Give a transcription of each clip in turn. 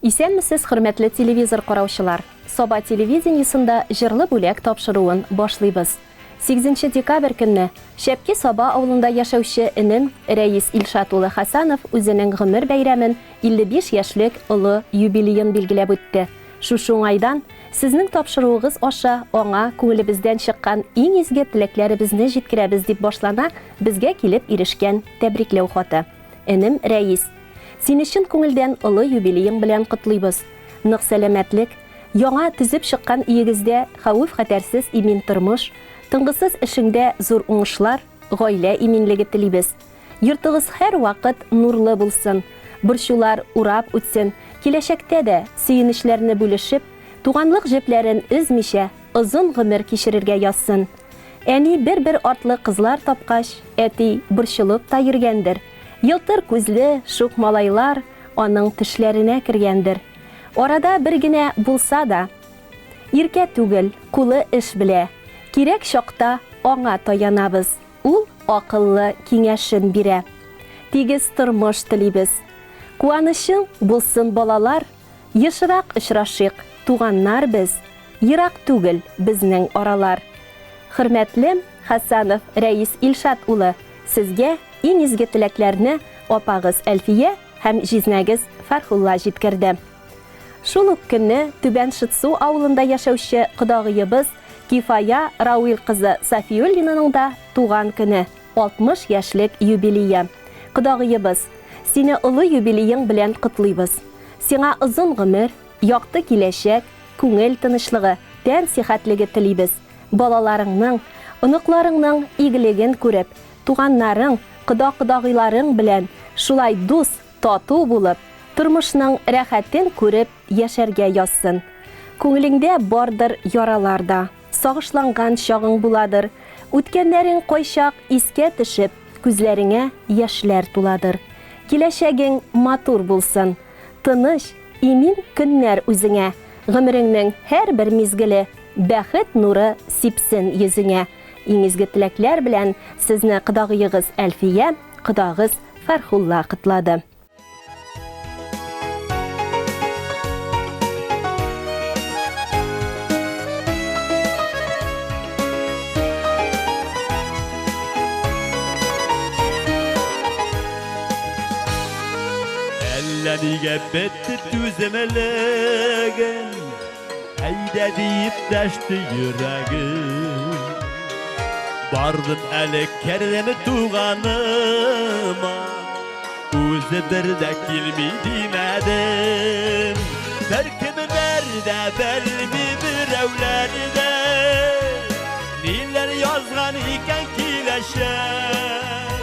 Исәнмесез, хөрмәтле телевизор караучылар! Саба телевидениесында Җырлы бүләк тапшыруын башлыйбыз. Сигезенче декабрь көнне Шәпки Саба авылында яшәүче энем Рәис Илшат улы Хәсәнов үзенең гомер бәйрәмен, 55 яшьлек олы юбилеен билгеләп үтте. Шушы уңайдан, сезнең тапшыруыгыз аша аңа күңелебездән чыккан иң изге теләкләребезне җиткерәбез, дип башлана безгә килеп ирешкән тәбрикләү хаты. Энем Рәис! Сине чын күңелдән олы юбилеең белән котлыйбыз. Нык сәламәтлек, яңа төзеп чыккан өегездә хәвеф-хәтәрсез имин тормыш, тынгысыз эшеңдә зур уңышлар, гаилә иминлеге телибез. Йортыгыз һәрвакыт нурлы булсын, борчулар урап үтсен, киләчәктә дә сөенечләрне бүлешеп, туганлык җепләрен өзмичә озын гомер кичерергә язсын. Әни бер-бер артлы кызлар тапкач, әти борчылып та йөргәндер. Елтыр күзле шук малайлар аның төшләренә кергәндер. Арада бер генә булса да. Иркә түгел, кулы эш белә. Кирәк чакта аңа таянабыз, ул акыллы киңәшен бирә. Тигез тормыш телибез. Куанычың булсын балалар, ешрак очрашыйк, туганнар без, ерак түгел безнең аралар. Хөрмәтлем Хәсәнов Рәис Илшат улы, сезгә иң изге теләкләрне апагыз Әлфия һәм җизнәгез Фәрхулла җиткерде. Шул ук көнне Түбән Шытсу авылында яшәүче кодагыебыз Кифая Рауил кызы Сафиуллинаның да туган көне, 60 яшьлек юбилее. Кодагыебыз, сине олы юбилеең белән котлыйбыз. Сиңа озын гомер, якты киләчәк, күңел тынычлыгы, тән сихәтлеге телибез. Балаларыңның, оныкларыңның игелеген күреп, туганнарың, кода-кодагыйларың белән шулай дус, тату булып, тормышның рәхәтен күреп яшәргә язсын. Күңелеңдә бардыр яралар да, сагышланган чагың буладыр. Үткәннәрең кайчак искә төшеп, күзләреңә яшьләр туладыр. Киләчәгең матур булсын. Тыныч, имин көннәр үзеңә, гомереңнең һәрбер мизгеле бәхет нуры сипсен йөзеңә. Иң изге теләкләр белән сезне кодагыегыз Әлфия, кодагыз Фәрхулла котлады. Әллә нигә бетте түземлегем, Әйдә диеп дәште йөрәгем. Бардым әле кердем туганыма, Үзе бер дә килми димәдем. Беркемнәр дә белми, берәүләр дә Ниләр язган икән киләчәк.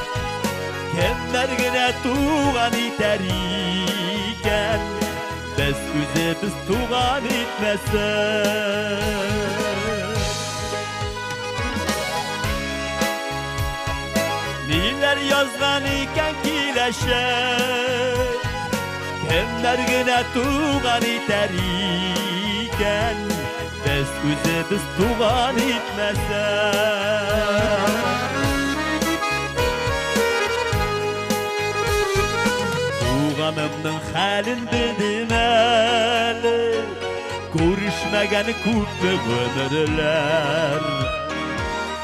Кемнәр генә туган итәр икән, Без үзебез туган итмәсәк. Ниләр язган икән киләчәк, Кемнәр генә туган итәр икән, Без үзебез туган итмәсәк. Туганымның хәлен белдем әле, Күрешмәгән күпме гомерләр.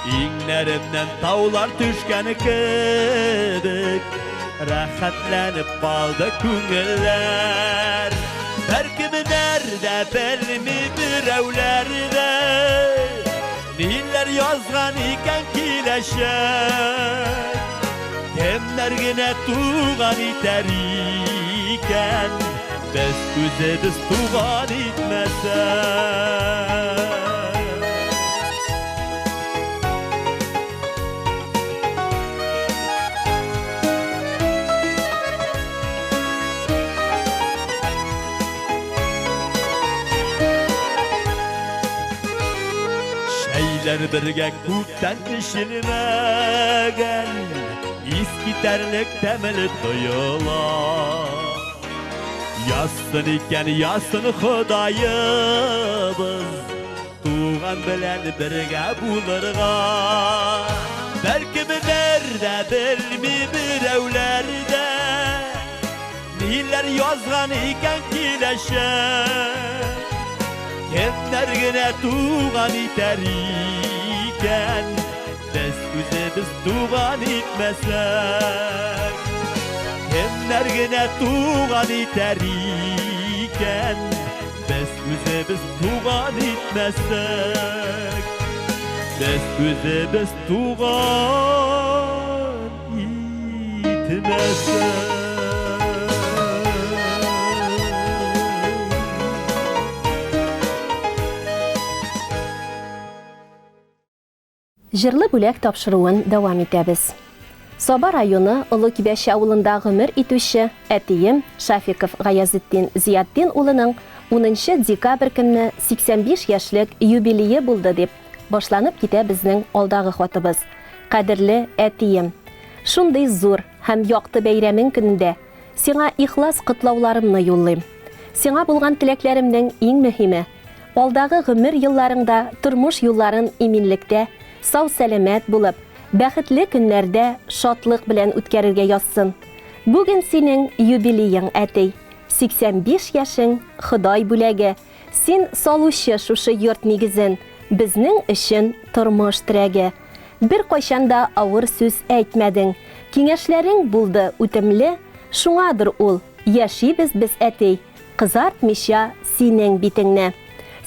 Иңнәремнән таулар төшкән кебек, Рәхәтләнеп калды күңелләр. Беркемнәр дә белми, берәүләр дә Ниләр язган икән киләчәк. Кемнәр генә туган итәр икән, Без үзебез туган итмәсәк. Чәйләр бергә күптән эчелмәгән, Искитәрлек тәмле тоела. Язсын икән, язсын Ходаебыз, Туган белән бергә булырга. Бәлкемнәр дә белми, берәүләр дә. Ниләр язган икән киләчәк? Кемнәр генә туган итәр икән? Без үзебез туган итмәсәк. Кемнәр генә туган итәр икән? Без үзебез туган итмәсәк. Без үзебез туган итмәсәк. Җырлы бүләк тапшыруын дәвам итәбез. Саба районы Олы Кибәче авылында гомер итүче әтием Шафиков Гаязетдин Зиятдин улының унынчы декабрь көнне 85 яшьлек юбилее булды, дип башланып китә безнең алдагы хатыбыз. Кадерле әтием! Шундый зур һәм якты бәйрәмең көнендә сиңа ихлас котлауларымны юллыйм. Сиңа булган теләкләремнең иң мөһиме, Алдагы гомер елларыңда тормыш юлларын иминлектә, сау-сәламәт булып, бәхетле көннәрдә шатлык белән үткәрергә язсын. Бүген синең юбилеең, әти. 85 яшең, Ходай бүләге. Син салучы шушы йорт нигезен, безнең өчен тормыш терәге. Беркайчан да авыр сүз әйтмәдең. Киңәшләрең булды үтемле, шуңадыр ул, яшибез без, әти. Кызартмыйча синең битеңне.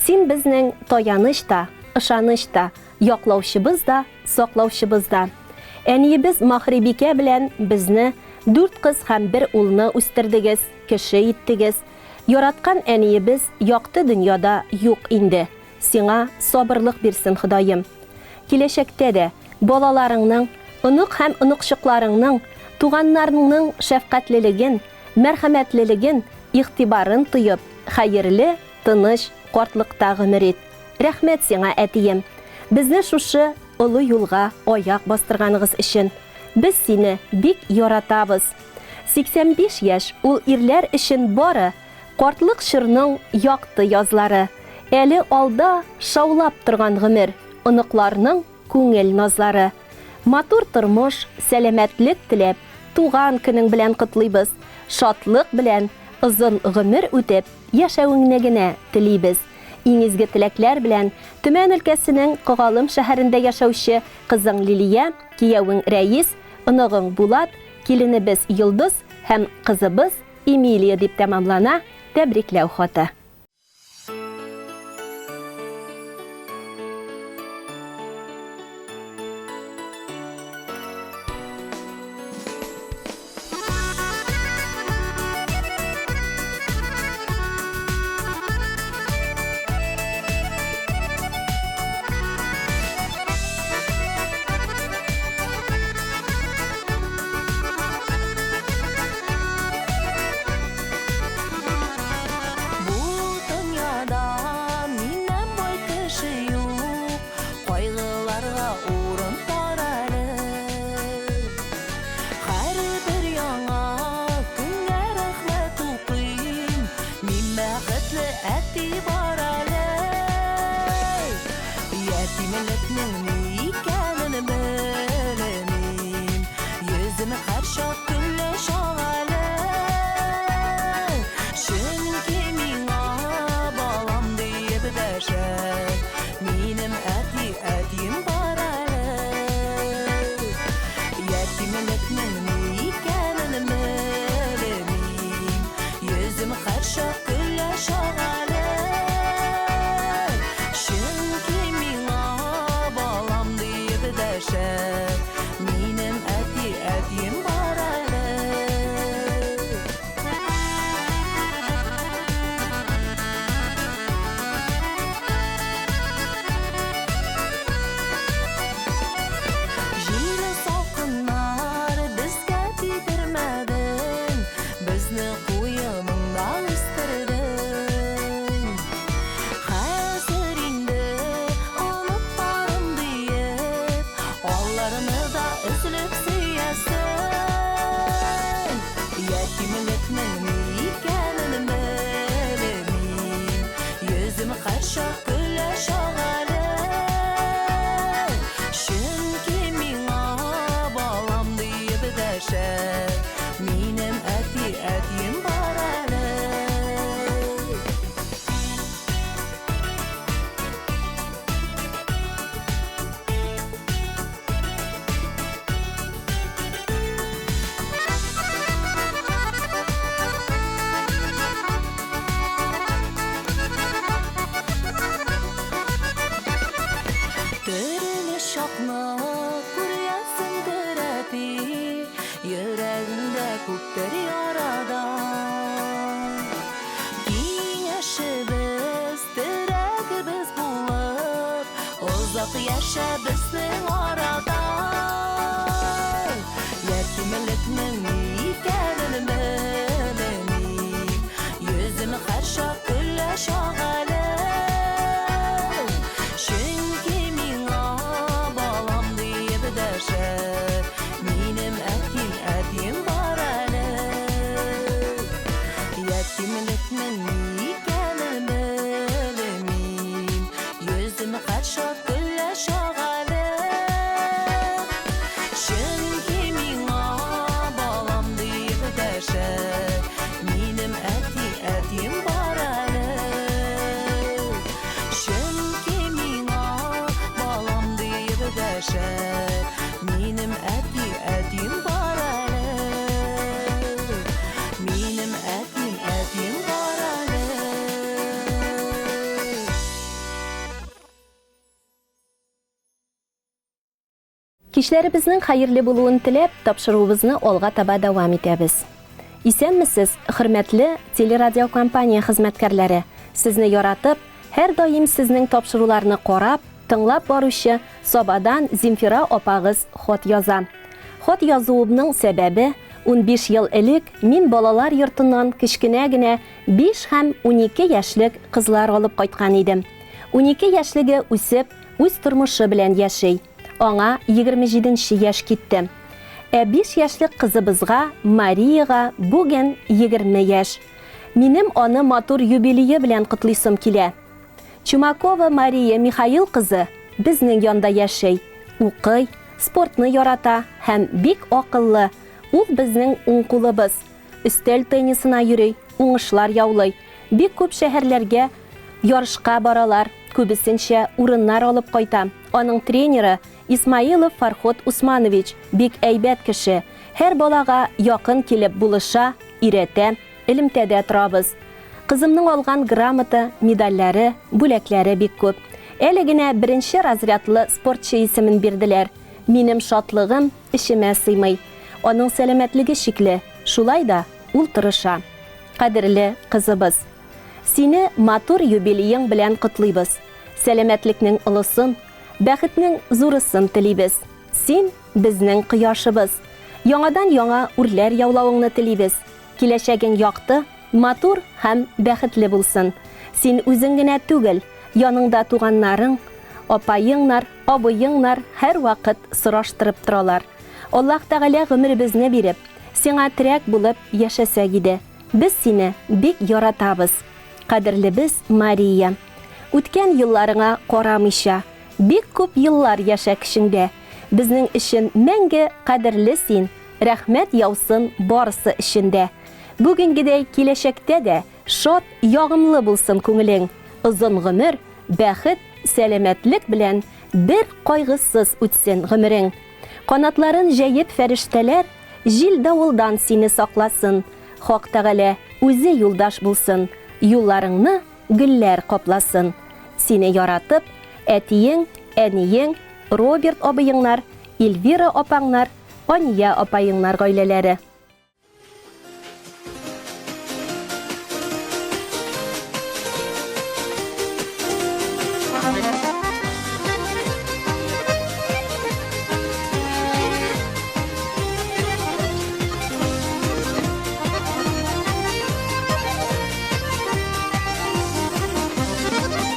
Син безнең таяныч та, ышаныч та, яклаучыбыз да, саклаучыбыз да. Әниебез Маһрибикә белән безне, дүрт кыз һәм бер улны үстердегез, кеше иттегез. Яраткан әниебез якты дөньяда юк инде. Сиңа сабырлык бирсен Ходаем. Киләчәктә дә балаларыңның, онык һәм оныкчыкларыңның, туганнарыңның шәфкатьлелеген, мәрхәмәтлелеген, игътибарын тоеп, хәерле, тыныч картлыкта гомер ит. Рәхмәт сиңа, әтием! Безне шушы олы юлга аяк бастырганыгыз өчен. Без сине бик яратабыз. 85 яшь ул ирләр өчен бары картлык чорның якты язлары. Әле алда шаулап торган гомер, оныкларның күңел назлары. Матур тормыш, сәламәтлек теләп, туган көнең белән котлыйбыз. Шатлык белән озын гомер үтеп, яшәвеңне генә телибез. Иң изге теләкләр белән Төмән өлкәсенең Когалым шәһәрендә яшәүче кызың Лилия, киявең Рәис, оныгың Булат, киленебез Йолдыз һәм кызыбыз Эмилия дип тәмамлана тәбрикләү хаты. Һәрчак яшә безнең арада. Ятимлекнең ни икәнен белмим. Йөзем һәрчак көләчәк әле. Чөнки миңа балам диеп дәшә. Минем әтием, әтием бар әле. Ятимлекнең ни икәнен белмим. Йөзем һәрчак көләчәк әле. Чөнки миңа балам диеп дәшә. Минем әти, әтием бар әле. Чөнки миңа балам диеп дәшә. Минем әти, әтием бар әле. Минем әтием, әтием бар әле. Кичләребезнең хәерле булуын теләп, тапшыруыбызны алга таба дәвам итәбез. Исәнмесез, хөрмәтле телерадиокомпания хезмәткәрләре. Сезне яратып, һәрдаим сезнең тапшыруларны карап, тыңлап баручы Сабадан Земфира апагыз хат яза. Хат язуымның сәбәбе 15 ел элек мин балалар йортыннан кечкенә генә 5 һәм 12 яшьлек кызлар алып кайткан идем. 12 яшьлеге үсеп, үз тормышы белән яши. Аңа 27 яшь китте. Ә 5 яшьлек кызыбызга Марияга бүген 20 яшь. Минем аны матур юбилее белән котлыйсым килә. Чумакова Мария Михаил кызы безнең янда яши, укый, спортны ярата һәм бик акыллы. Ул безнең уң кулыбыз. Өстәл теннисына йөри, уңышлар яулый. Бик күп шәһәрләргә ярышка баралар, күбесенчә урыннар алып кайта. Аның тренеры Исмаилов Фарход Усманович бик әйбәт кеше. Һәр балага якын килеп булыша, өйрәтә, элемтәдә торабыз. Кызымның алган грамота, медальләре, бүләкләре бик күп. Әле генә беренче разрядлы спортчы исемен бирделәр. Минем шатлыгым эчемә сыймый. Аның сәламәтлеге шикле, шулай да ул тырыша. Кадерле кызыбыз, сине матур юбилеең белән котлыйбыз. Сәламәтлекнең олысын, бәхетнең зурысын телибез. Син безнең кояшыбыз. Яңадан яңа үрләр яулавыңны телибез. Киләчәгең якты, матур һәм бәхетле булсын. Син үзең генә түгел, яныңда туганнарың, апайыңнар, абыеңнар һәрвакыт сораштырып торалар. Аллаһ Тәгалә гомеребезне биреп, сиңа терәк булып яшәсәк иде. Без сине бик яратабыз. Кадерлебез Мария. Үткән елларыңа карамыйча, бик күп еллар яшә көчеңдә. Безнең өчен мәңге кадерле син, рәхмәт яусын барысы өчен дә. Бүгенгедәй киләчәктә дә шат, ягымлы булсын күңелең. Озын гомер, бәхет, сәламәтлек белән бер кайгысыз үтсен гомерең. Канатларын җәеп фәрештәләр җил-давылдан сине сакласын. Хак Тәгалә үзе юлдаш булсын, юлларыңны гөлләр капласын. Сине яратып, әтиең, әниең, Роберт абыеңнар, Эльвира апаңнар, Ания апайыңнар гаиләләре.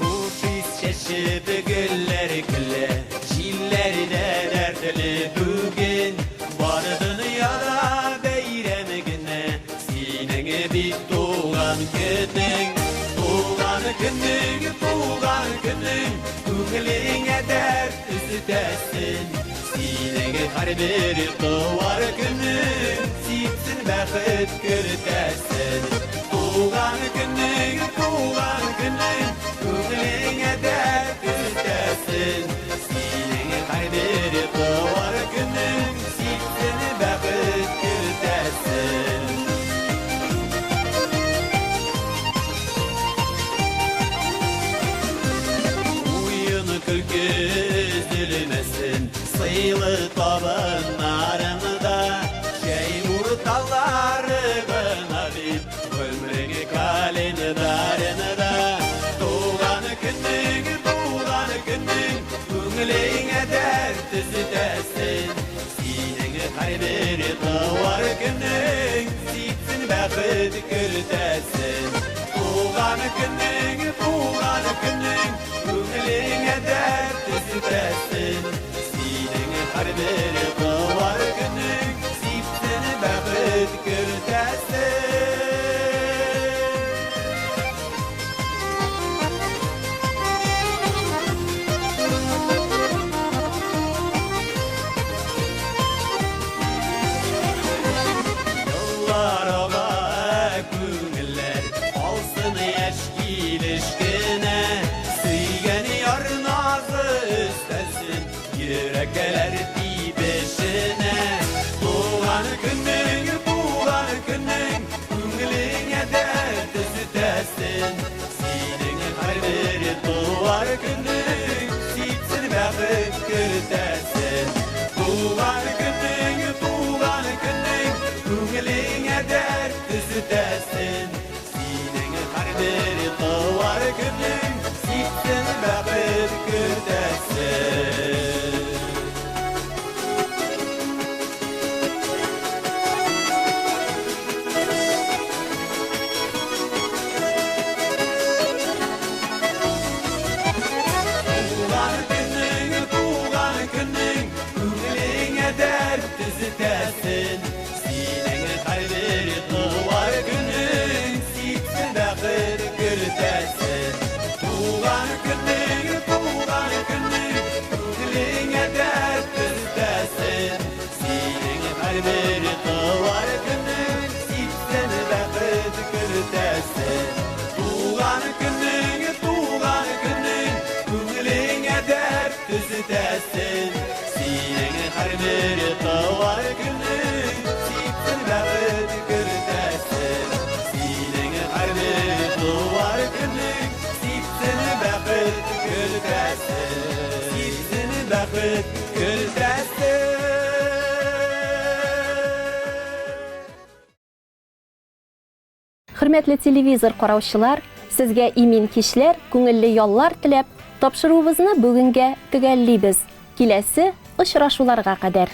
Хуш ис чәчеп гөлләр көлә, җилләрдә дәртле бүген. Бар дөньяда бәйрәм генә, синең бит туган көнең. Туган көнең, туган көнең, күңелеңә дәрт өстәсен. Синең һәрбер туар көнең, сипсен бәхет кертәсен. Туган көнең, туган көнең, күңелеңә дәрт өстәсен. Синең һәрбер туар көнең, сипсен бәхет кертәсен. Уен көлке өзелмәсен, сыйлы табыннарыңда, чәй урталары гына бит, гомерең календарында. Туган көнең, туган көнең, күңелең һәрбер туар көнең сипсен бәхет көлтәсен. Туган көнең, туган көнең, күңелеңә дәрт өстәсен. Синең һәрбер туар көнең сипсен бәхет көлтәсен. Еллар ага, күңелләр алсын яшь килеш кенә. Сөйгән яр назы өстәлсен йөрәкләр тибешенә. Туган көнең, туган көнең, күңелеңә дәрт өстәсен. Синең һәрбер туар көнең сипсен бәхет көлтәсен. Туган көнең, туган көнең, күңелеңә дәрт өстәсен. Синең һәрбер туар көнең сипсен бәхет көлтәсен. Туган көнең, туган көнең, күңелеңә дәрт өстәсен. Синең һәрбер туар көнең сипсен бәхет көлтәсен. Туган көнең, туган көнең, күңелеңә дәрт өстәсен. Синең һәрбер туар көнең сипсен бәхет көлтәсен. Туган көнең, туган көнең, күңелеңә дәрт өстәсен. Синең һәрбер туар көнең сипсен бәхет көлтәсен. Синең һәрбер туар көнең сипсен бәхет көлтәсен. Сипсен бәхет көлтәсен. Хөрмәтле телевизор караучылар, сезгә имин кичләр, күңелле яллар теләп, тапшыруыбызны бүгенгә төгәллибез. Киләсе очрашуларга кадәр.